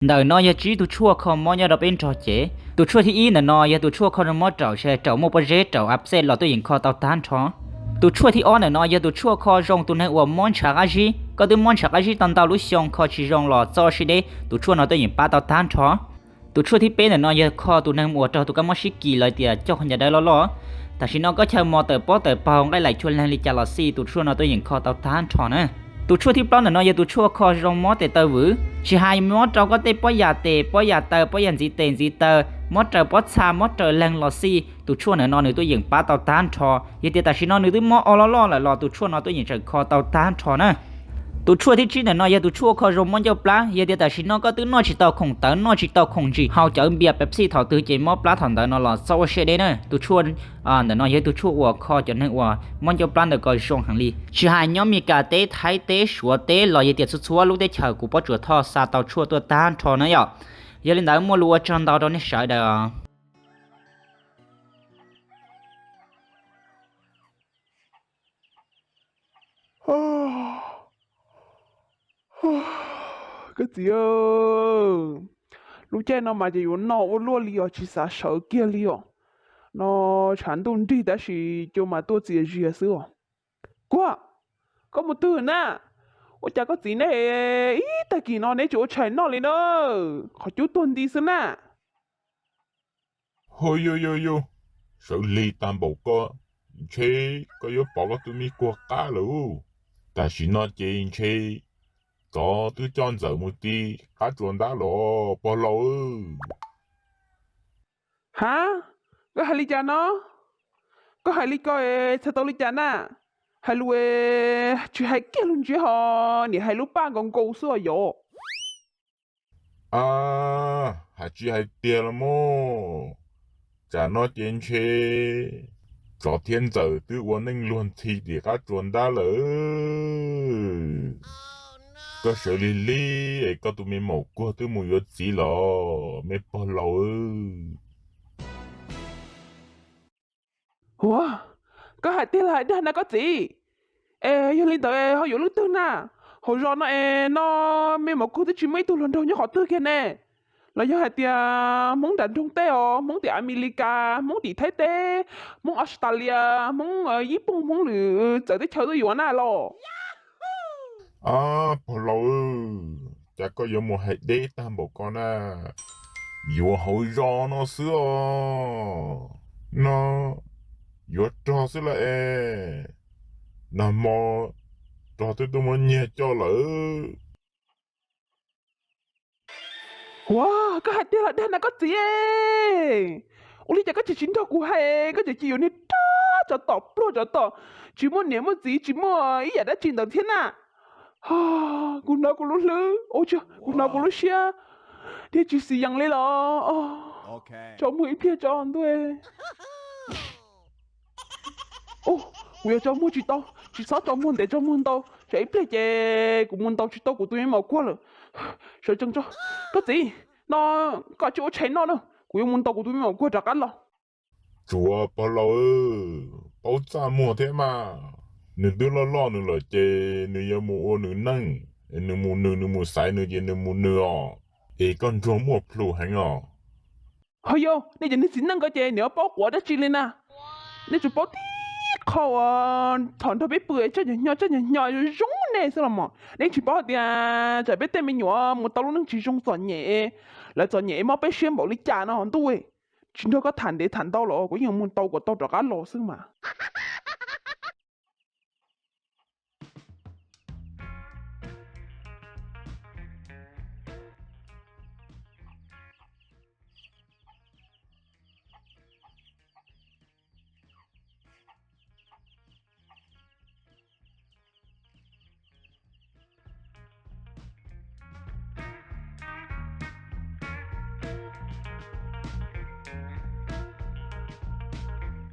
Ntawm no yog tsib tus tshuaj kho mob nyob rau peb nrog cev. Tus tshuaj thib ib ntawm no yog tus tshuaj kho zoo mob raum, raum muaj pob zeb, raum abscess los tuaj yeem kho tau tag nrho. Tus tshuaj thib ob ntawm no yog tus tshuaj kho zoo tus neeg uas mob ntshav qab zib. Koj twb mob ntshav qab zib tau ntau lub xyoo kho tsis zoo los txoj siab deb, tus tshuaj no tuaj yeem pab tau tag nrho. Tus tshuaj thib peb ntawm no yog kho tus neeg uas raug tus kab mob sib kis los tias coj qhov ncauj dawb loj loj. Tam sim no koj chaw mos tawm pob tawm paug, nqaij laim chua leeg li cas los xij, tus tshuaj no tuaj yeem kho tau tag nrho na. Tus tshuaj thib plaub ntawm no yog tus tshuaj kho zoo mob tes taw vwm, tsis hais mob rau koj tej pob yas tes pob yas taw, pob yas ntxiv tes ntxiv taw, mob raws pob txha, mob raws leeg los xij, tus tshuaj ntawm no nws tuaj yeem pab tau tag nrho. Yog tias tam sim no nws twb mob o loj loj lawm los tus tshuaj no tuaj yeem tseem kho tau tag nrho na. Tus tshuaj thib tsib ntawm no yog tus tshuaj kho zoo mob ncauj plab. Yog tias tam sim no koj twb noj tsis tau khoom tawv, noj tsis tau khoom ntsim, haus cov npias Pepsi thaum twg ces mob plab thaum ntawd no los txhob ua siab deb na. Tus tshuaj ntawm no yog tus tshuaj uas kho cov neeg uas mob ncauj plab ntawd kom zoo heev li. Tsis hais nyob Meskas teb, Thaib teb, Suav teb los yog tias txhua txhua lub teb chaws kuv Pob Tsuas Thoj xa tau tshuaj tuaj tag nrho na yom. Yog li ntawd muaj lus ua tsaug ntau rau nej sawv daws. Koj txiv, lub caij no mas ces yuav noj ua luaj li os, tsis xav sawv kiag li os. No tshav ntuj nrig tab sis cua mas tuaj txias zias xwb os. Kuag, koj mus twg na? Ua cas koj txiv neb ib tag kis no neb tsis ua tshais noj li na? Qhov cub tuag nti xwb na. Hu, yus yus yus, sawv lig tag npaum ko, ntshe koj yuav pov koj tus me kuag qab lawm. Tam sim no ces ntshe tsov twb coj ntxawm mus ti qab tsuas ntab los pog laus. Ha, koj hais li cas no? Koj hais li ko txhais tau li cas na? Hais lus tsis hais kiag lus ntsiab ho niam hais lub paj nkaus nkaus xwb os yov. A, hais tsis hais tiag los mas, tsam no ces ntshe tsov thiab ntxawm twb ua neej luag ntxhi tim qab tsuas ntab lawm. Koj sawv lig lig es koj tus me maum kuag twb mus yuav txiv los me pog laus. Ua, koj hais tiag los hais dag na koj txiv? Es yog li ntawd ho yuav lub twg na? Hauv zos no es no me maum kuag twb tsis muaj ib tug hluas nraug nyob qhov twg kiag ne? Los yog hais tias Hmoob nram nroog tej os, Hmoob tim Amelikas, Hmoob tim Thaib teb, Hmoob Australia, Hmoob Yib Pooj, Hmoob lwm txawv teb chaws tuaj yuav na los? A, pog laus, cas koj yuav mus hais deb tag npaum ko na? Yuav hauv zos no xwb os. No yuav rog xwb lawm es, nag hmo rog twb tuaj muab nyiag coj lawm. Ua, koj hais tiag los dag na koj txiv? Ua li cas koj tsis tsis nrog kuv hais, koj tseem cia yuav niag rog tsov tom pluag tsov tom, tsis muaj niam muaj txiv, tsis muaj ib yam dab tsi ntawd thiab na? Kuv hnov kuv lub hlwb, kuv hnov kuv lub siab thiaj tsis xis yees li los. Tso muag ib pliag tso ntuj. Kuv yuav tso muag tsis tau, tsis txhob tso muag ntev, tso muag ntau, tsam ib pliag ces kuv mus ntaus tsis tau kuv tus me maum kuag lawm. Sawv tsees tso. Koj txiv, no koj tsis ua tshais noj na, kuv yuav mus ntaus kuv tus me maum kuag rov qab los. Tsuav pog laus, paub txaj muag thiab mas. Nws twb loj loj nws lawm ces nws yuav mus ua nws neej, nws mus nws, nws mus xaiv nws ces nws mus nws os. Es koj ntsuag muaj plhus heev os. Ho yog nej cov niag txiv neej ko ces nws paub quav dab tsi li na. Nej tsuas paub tib qho uas thaum nrog peb pw es txawj nyuag nyo txawj nyuag nyo zoo nej xwb los mas. Nej tsis paub hais tias tsam peb tej me nyuam mus tau lub neej tsis zoo txom nyem, lawv txom nyem mob peb siab npaum li cas no ntuj. Tsis nrog koj tham ntev tham ntau los kuv yeej mus ntaus kom tau rov qab los xwb mas.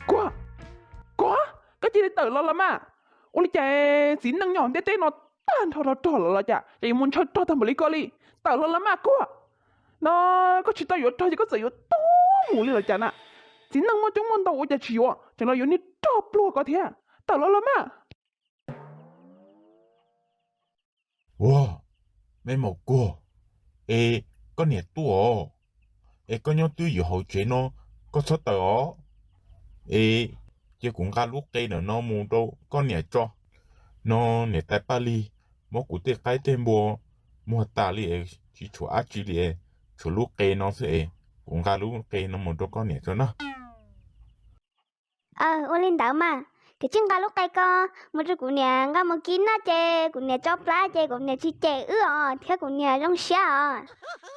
Kuag, kuag, koj cia li tawm los los mas. Ua li cas txiv neej nyob ntiaj teb no tag nrho rog los los cas, ces yuav mus ntshaw rog tag npaum li koj li. Tawm los los mas kuag. No koj tsis tau yuav rog ces koj txawm yuav tuag mus li los cas na? Txiv neej muaj coob muaj ntau ua cas tsis yuav, tseem los yuav niag rog pluag ko thiab. Tawm los los mas. Ua, me maum kuag, es koj niam tuaj os, es koj nyob twj ywm hauv tsev no, koj txhob tawm os, es cia kuv nqa lub qe ntawm no mus rau koj niam tso. No niam tais Paj Lig muab kuv tej qaib tej npua muag tas li, tsis tshuav dab tsi li, tshuav lub qe no xwb es kuv nqa lub qe no mus rau koj niam tso na. Aw, ua li ntawd mas, koj cia li nqa lub qe ko mus rau kuv niam nqa mus kib noj ces kuv niam tso plab ces kuv niam tsis cem wb os thiab kuv niam zoo siab os.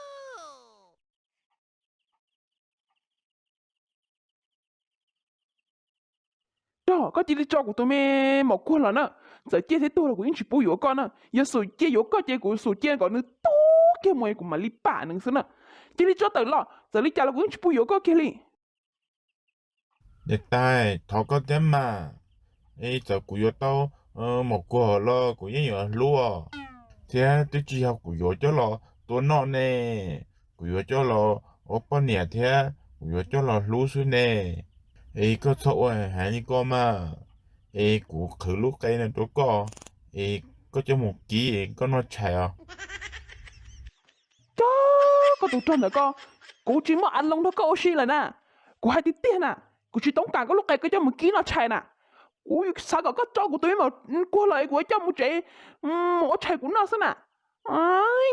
Rog, koj cia li tso kuv tus me maum kuag los na. Txawm ciaj thiab tuag los kuv yeej tsis pub yuav koj na. Yog xum cia yuav koj ces kuv xum cia kom nws tuag kiag mus kuv mam li pam nws xwb na. Cia li tso tawm los, txawm li cas los kuv yeej tsis pub yuav koj kiag li. Niam tais, thov koj thiab mas, es txawm kuv yuav tau maum kuag los kuv yeej yuav hlub os, thiab twb tsis yog kuv yuav coj los tua noj ne, kuv yuav coj los ua poj niam thiab kuv yuav coj los hlub xwb ne. Es koj txhob ua heev li koj mas, es kuv qhwv lub qe no rau koj, es koj coj mus kib koj noj tshais os. Cov, koj tus rog ntawm koj, kuv tsis muaj a loo nrog koj ua si lawm na. Kuv hais tiag tiag na, kuv tsis toob kas koj lub qe koj coj mus kib noj tshais na. Kuv xav kom koj tso kuv tus me maum kuag los es kuv yuav coj mus tsev mus ua tshais kuv noj xwb na.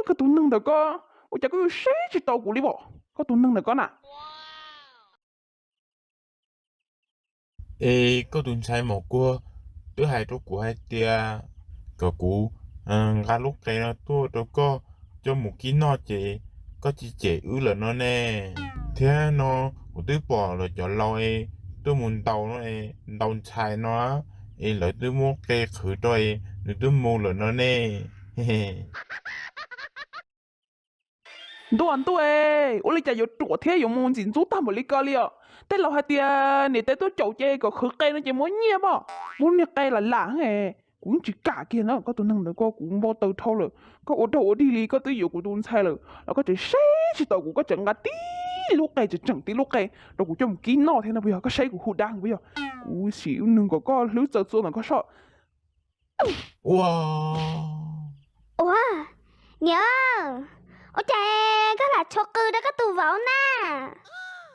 Koj tus neeg ntawm koj, ua cas koj yuav saib tsis taus kuv li os, koj tus neeg ntawm koj na. Es koj tus ntxhais maum kuag twb hais rau kuv hais tias kom kuv nqa lub qe no tuaj rau koj coj mus kib noj ces koj cia li cem wb lawm no ne. Thiab no kuv twb pom lawv cov laus es tuaj mus ntaus no, ntaus ntxhais no, es lawv twb muab qe qhwv rau es nws twb mus lawm no ne. Ntuj ntuj, ua li cas yuav ruam thiab yuav mus ntxim ntxub tag npaum li ko li os? Tej laus hais tias niam tais tuaj caum ces kom qhwv qe no ces muab nyiaj mog, muab niag qe lam lam, kuv yeej tsis kam kiag na. Koj tus neeg ntawd koj, kuv npau taws dhau lawm, koj ua raug ua dig li koj twb yuav kuv tus ntxhais lawm los koj tseem saib tsis taus kuv, koj tseem nqa tib lub qe, tseem tseem tib lub qe rau kuv coj mus kib noj thiab no puas yog? Koj saib kuv hu dab puas yog? Kuv sim ua neeg kom koj hlwb txaws txua ntawm koj soj. Ua, ua, niam, ua cas koj lam tshuav qw rau koj tus vauv na?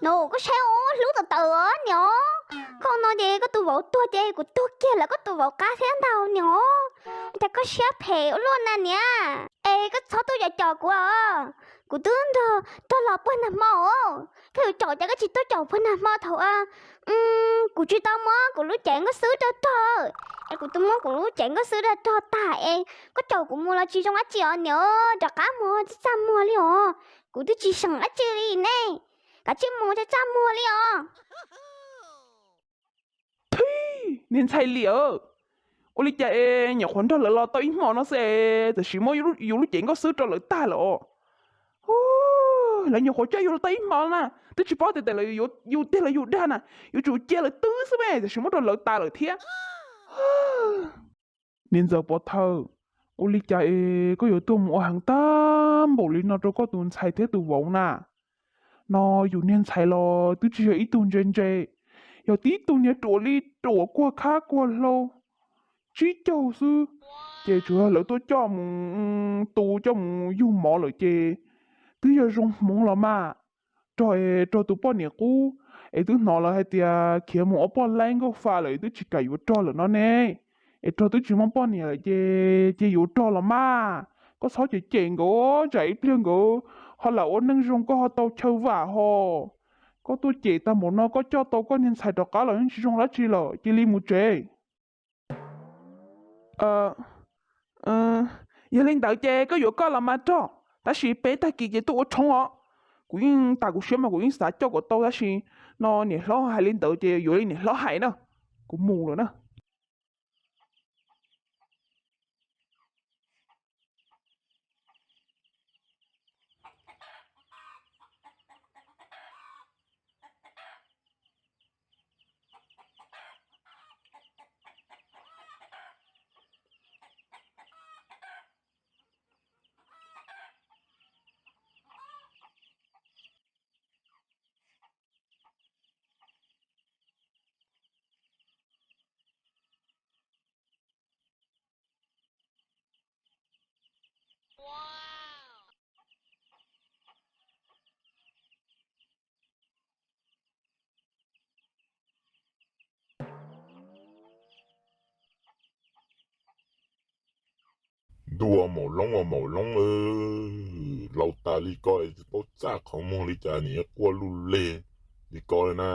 No koj saib ua hlub tawm tawm os niam. Koj no ces koj tus vauv tuag ces kuv tuag kiag lawm koj tus vauv qab thiab ntag niam. Ua cas koj siab phem ua luaj na niam. Es koj txhob tuaj caum caum kuv os. Kuv twb nrog, nrog los puag nag hmo os. Koj yuav caum ces koj tsis tuaj caum puag nag hmo thaum kuv tsis tau muab kuv lub cev nkauj xwb rau rog. Es kuv twb muab kuv lub cev nkauj xwb rau rog tag es koj caum kuv mus los tsis zoo dab tsi os niam. Rov qab mus txaj txaj muag li os. Kuv twb tsis seem dab tsi li ne. Kav tsij mus txaj txaj muag li os. Phij, niag ntxhais liam, ua li cas es nyuam qhuav nrog lawv los tau ib hmo no xwb es tam sim muab yus lub cev nkauj xwb rau lawv tag lawm os. Lawv nyuam qhuav coj yus los tau ib hmo na, twb tsis paub tias lawv yuav yus tiag los yus dag na, yuav tsum cia lawv twb xwb mas tam sim muab rau lawv tas lawm thiab. Niag ntxawm pov thawj, ua li cas es koj yuav tuaj mus ua heev tag npaum li no rau koj tus ntxhais thiab tus vauv na? No yus niag ntxhais los twb tsis yog ib tug ntse ntse, yog tib tug niag ruam li ruam kuag khab kuag hlau tsib caug xwb, ces tsuas yog lawv tuaj coj mus tu coj mus yug mov lawm ces twb yog zoo hmoov los mas. Rog es rog tus poj niam qub, es twb hnov lawv hais tias khiav mus ua poj laib nkauj fa lawm es twb tsis kam yuav rog lawm no ne. Es rog twb tsis muaj poj niam lawm ces cia yuav rog los mas. Koj txhob cem cem nkawd, tsam ib pliag nkawd ho lam ua neej zoo koj ho tau chaw vam ho. Koj tuaj cem tag npaum no koj coj tau koj niag ntxhais rov qab los yeej tsis zoo dab tsi lawm, cia li mus tsev. Yog li ntawd ces koj yuav koj los mas rog, tab sis peb tag kis ces tuaj ua tshoob os. Kuv yeej tas kuv siab mas kuv yeej xav coj kom tau tab sis no niam hlob hais li ntawd ces yuav li niam hlob hais na. Kuv mus lawm na. Tub ua maum loob ua maum loob, laus tas li ko es tsis paub txaj qhov muag li cas nim quaj luj leg li ko li na.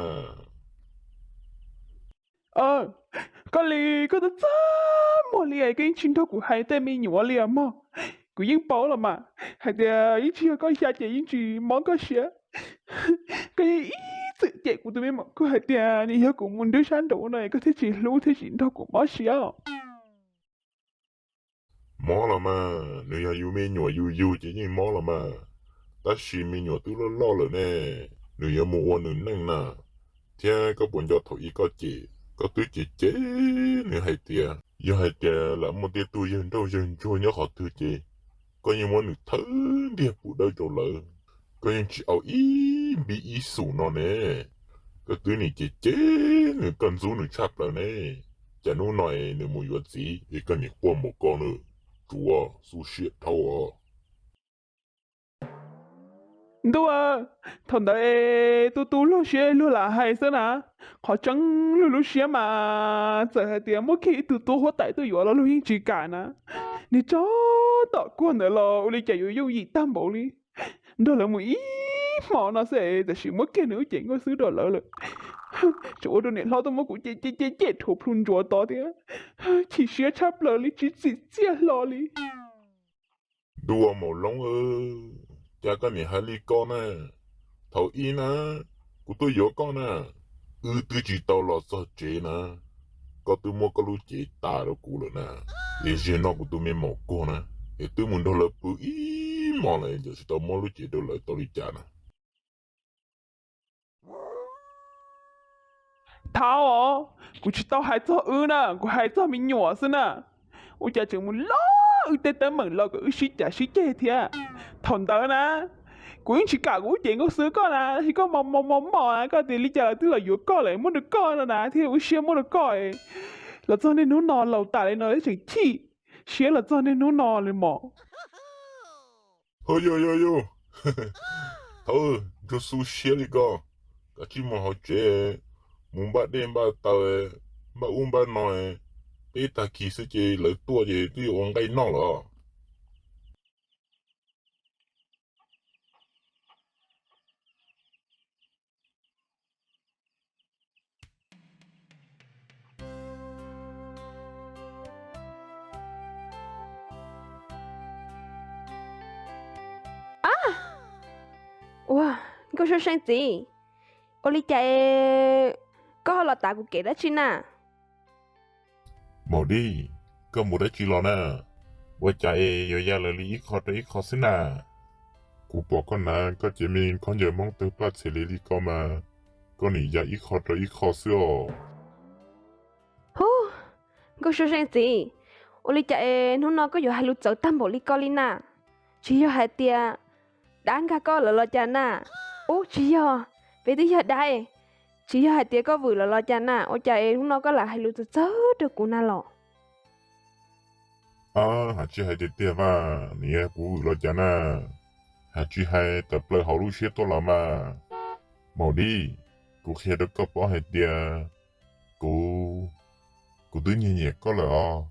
Koj li koj txaj txaj muag li es koj yeej tsis nrog kuv hais tej me nyuam li os mog. Kuv yeej paub los mas hais tias yeej tsis yog koj xya ces yeej tsis mob koj siab. Koj yeej ib txwm cem kuv tus me maum kuj hais tias nws yog kuv mus nrwb sab nraud no es koj thiaj tsis hlub thiaj tsis nrog kuv mob siab os. Mob los mas, nws yog yus me nyuam yus yug ces yeej mob los mas. Tab sis me nyuam twb loj loj lawm ne, nws yuav mus ua nws neej na. Thiab koj puas nco thaum ub koj cem, koj twb cem cem nws hais tias yog hais tias lam muaj tej tug yawg nrauj yawg ntsuag nyob qhov twg ces koj yeej muab nws thawb ntiag pub dawb rau lawv. Koj yeej tsis au ib npib ib xum no ne. Koj twb nim cem cem nws, koj ntxub nws tshaj plaws ne. Cas hnub no es nws mus yuav txiv es koj nim quaj npaum ko na. Tsuav xu siab dhau os. Ntuj, thaum ntawd es tu tu luag siab luag lam hais xwb na. Qhov tseeb luag lub siab mas txawm hais tias muaj kiag ib tug tub huab tais tuaj yuav los luag yeej tsis kam na. Niag tsov tom kuag ntawd los ua li cas yuav yooj yim tag npaum li. Nrog lawv mus ib hmo no xwb es tam sim muab kiag nws lub cev nkauj xwb rau lawv lawm. Tseem ua rau niam hlob tuaj muab kuv cem cem cem rhuav plhu ntsuav tod thiab. Chim siab tshaj plaws li tsis txim txiaj hlo li. Ntuj ua maum loob, cas koj nim hais li ko na. Thaum ub na, kuv tuaj yuav koj na, wb twb tsis tau los txog tsev na, koj twb muab koj lub cev tas rau kuv lawm na. Es zaum no kuv tus me maum kuag na, es twb mus nrog lawv pw ib hmo lawm es tsis tau muab lub cev rau lawv tau li cas na. Thaum, kuv tsis tau hais txog wb na, kuv hais txog me nyuam xwb na. Ua cas tseem mus lov wb tej teeb meem los kom wb sib cav sib ceg thiab. Thaum ntawd na, kuv yeej tsis kam kuv lub cev nkauj xwb koj na, tab sis koj mos mos mos mos na, koj tias li cas lawv twb los yuav koj lawm, muab rau koj no na thiaj ua siab muab rau koj. Los txog niaj hnub no laus tas li no tseem chim siab los txog niaj hnub no li mos. Ho yog yog yog, thaum ntsuag xu siab li ko, kav tsij mus hauv tsev, mus npaj dej npaj taws, npaj ub npaj no, peb tag kis xwb ces lawv tuaj ces twb yuav ua nqaij noj lawm. Ua, Nkauj Suab Seej txiv, ua li cas es koj ho los tav kuv kev dab tsi na? Maum Dib, koj mus dab tsi los na? Ua cas es yuav ya lawv li ib qho rau ib qho xwb na? Kuv pom koj hnav koj cev me khaub ncaws Hmoob tawg plaj txhev li li ko mas, koj nim ya ib qho rau ib qho xwb os. Hu, Nkauj Suab Seej txiv, ua li cas es hnub no koj yuav hais lus txawv tag npaum li ko li na? Tsis yog hais tias dab nkag koj lawm los cas na? Ub, tsis yog, peb twb yog dab, tsis yog hais tias koj vwm lawm los cas na? Ua cas es hnub no koj lam hais lus txawv txawv rau kuv na los? Ab, hais tsis hais tiag tiag mas, nws yog kuv vwm los cas na? Hais tsis hais tawm plaws hauv lub siab tuaj los mas. Maum Dib, kuv qhia rau koj paub hais tias kuv, kuv twb nyiag nyiam koj lawm os.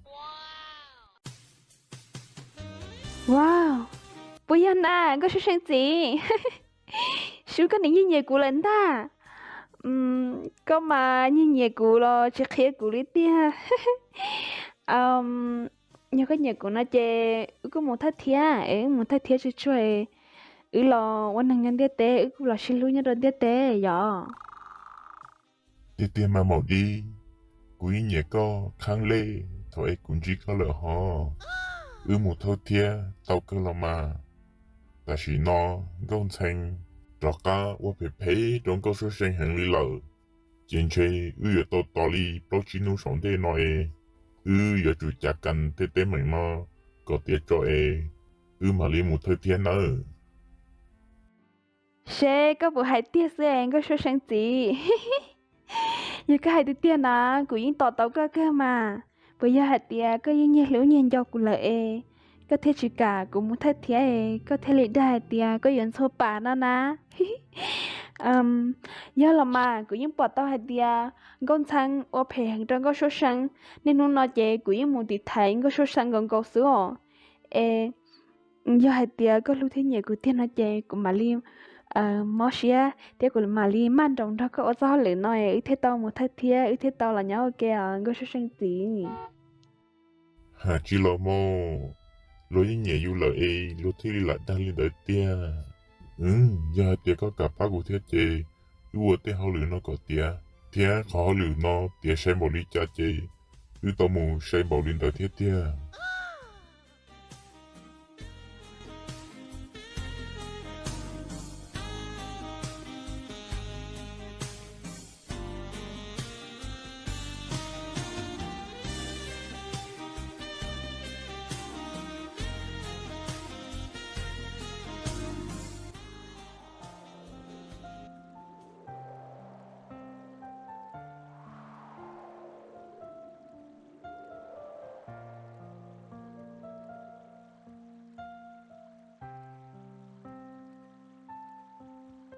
Wow, puas yog na Nkauj Suab Seej txiv? Sub, koj nim nyiag nyiam kuv lawm ntag. Koj mas nyiag nyiam kuv los tsis qhia kuv li tiag. Yog koj nyiam kuv no ces wb kuj mus thawj thiab es wb mus thawj thiab tsuag tsuag, wb los ua neeg nyob ntiaj teb, wb kuj los sib hlub nyob rau ntiaj teb yom. Tiag tiag mas Maum Dib, kuv yeej nyiam koj qhab lej thaum es kuv ntsib koj lawm hos. Wb mus thawj thiab tau kawg los mas. Tam sim no Nkauj Ntxhee rov qab ua phem phem rau Nkauj Suab Seej heev li lawm, ces ntshe wb yuav tau tos li plaub tsib hnub saum ntej no es wb yuav tsum cav kas tej teeb meem no kom tiav tso es wb mam li mus thawj thiab nawb. Seb koj puas hais tiag xwb Nkauj Suab Seej txiv. Yog koj hais tiag tiag na kuv yeej tos tau koj kawg mas. Puas yog hais tias koj yeej nyiag hlub nyiag nco kuv lawm es koj thiaj tsis kam kuv mus thawj thiab es koj thiaj li dag hais tias koj yuav ntxhua pas no na? Yog los mas kuv yeej pom tau hais tias Nkauj Ntxhee ua phem heev rau Nkauj Suab Seej, niaj hnub no ces kuv yeej mus tiv thaiv Nkauj Suab Seej nkaus nkaus xwb os. Es yog hais tias koj hlub thiab nyiam kuv tiag no ces kuv mam li mob siab thiab kuv mam li maj nroos nrog koj ua txoj hauj lwm no es wb thiaj tau mus thawj thiab wb thiaj tau los nyob ua ke os Nkauj Suab Seej txiv. Has tsis los mas, luag yeej nyiam yus lawm es luag thiaj li lam dag li ntawd tiag. Yog hais tias koj kam pab kuv thiab ces wb ua tej hauj lwm no kom tiav, thiab qhov hauj lwm no tiav sai npaum li cas ces wb tau mus sai npaum li ntawd thiab tiag.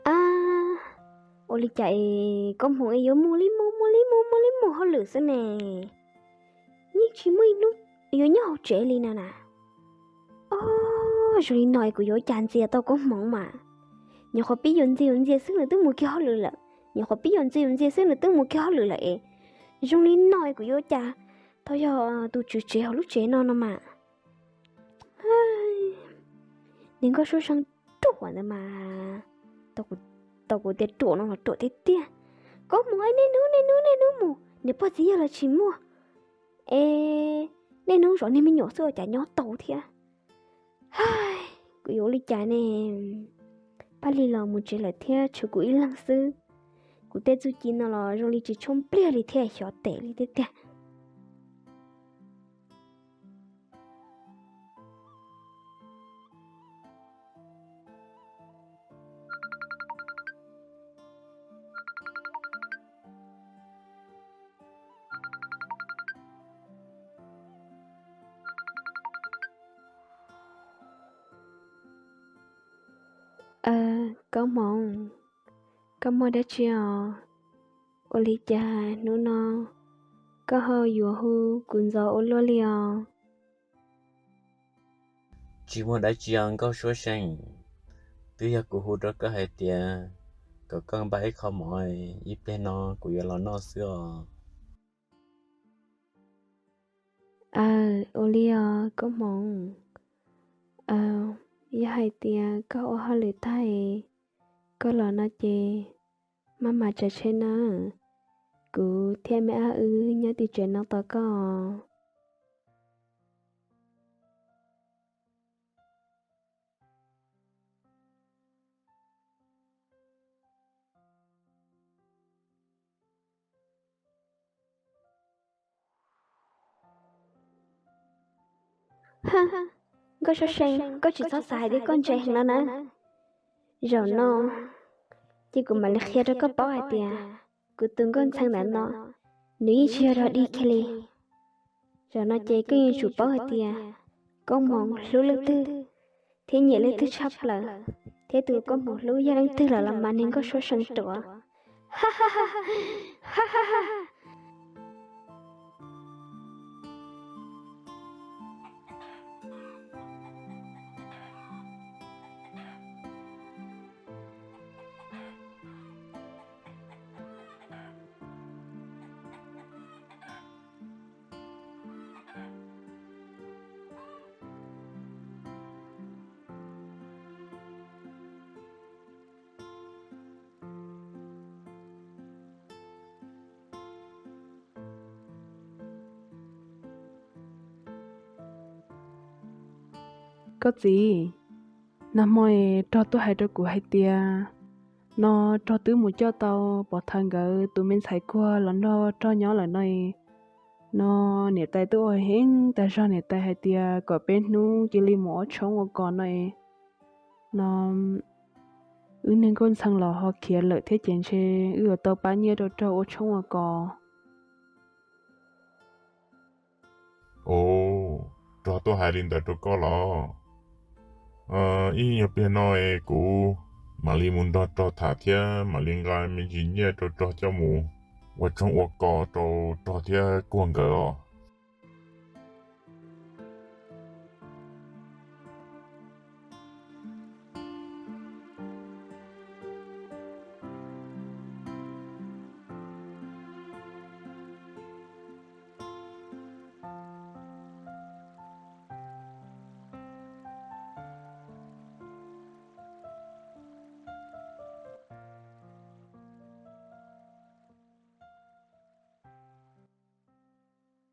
Ab, ua li cas es koj hmoov es yuav mus li mus mus li mus mus li mus hauj lwm xwb ne? Yeej tsis muaj ib hnub yuav nyob hauv tsev li no na. Os, zoo li no es kuv yuav ua cas ntxias tau koob hmoov mas? Nyuam qhuav pib yuav ntxias yuav ntxias xwb nws twb mus kiag hauj lwm lawm, nyuam qhuav pib yuav ntxias yuav ntxias xwb nws twb mus kiag hauj lwm lawm es. Zoo li no es kuv yuav ua cas tau yog tus tswv tsev hauv lub tsev no no mas? Niag Nkauj Suab Seej ruam ntawd mas, tau kuv tias ruam no los ruam tiag tiag. Koob hmoov es niaj hnub niaj hnub niaj hnub mus, niam pog txiv yawg los tsis muaj, es niaj hnub zov niag me nyuam xwb ua cas nyob tau thiab. Kuv yuav ua li cas ne? Pab Lig los mus tsev lawm thiab tshuav kuv ib leeg xwb. Kuv tej txuj ci no los zoo li tsis tshua npliag li thiab xyov tes li tiag tiag. Koob hmoov, koj muaj dab tsi os? Ua li cas hnub no koj ho yuav hu kuv ntxov ua luaj li os? Tsis muaj dab tsi os Nkauj Suab Seej, twb yog kuv hu rau koj hais tias kom koj npaj ib qho mov, ib pliag no kuv yuav los noj xwb os. Aw, ua li os koob hmoov. Yog hais tias koj ua hauj lwm tag es koj los no ces maj mam tsav tsheb nawb, kuv thiab me ab wb nyob tim tsev no tos koj. Nkauj Suab Seej, koj tsis txhob xav hais tias koj ntse heev no na. Zaum no ces kuv mam li qhia rau koj paub hais tias kuv tus nkauj ntxhee ntawm no nws yeej tsis yog dog dig kiag li. Zaum no ces koj yeej tsum paub hais tias koob hmoov hlub leej twg thiab nyiam leej twg tshaj plaws, thiab tus koob hmoov hlub yog leej twg lawm los mas niag Nkauj Suab Seej ruam. Koj txiv, nag hmo es Rog tuaj hais rau kuv hais tias no Rog twb mus coj tau Pov Thawv nkawd tus me ntxhais kuag los nrog Rog nyob lawm no. No niam tais twb ua heev tag zog, niam tais hais tias kom peb hnub cia li mus ua tshoob ua kos no. No wb niag nkauj ntxhee los ho khiav lawm thiab ces ntshe wb yuav tau pab nyiaj rau Rog ua tshoob ua kos. Os, Rog tuaj hais li ntawd rau koj los? Ib nyuag pliag no es kuv mam li mus nrog Rog tham thiab mam li nqa me ntsis nyiaj rau Rog coj mus ua tshoob ua kos rau Rog thiab kuag nkawd os.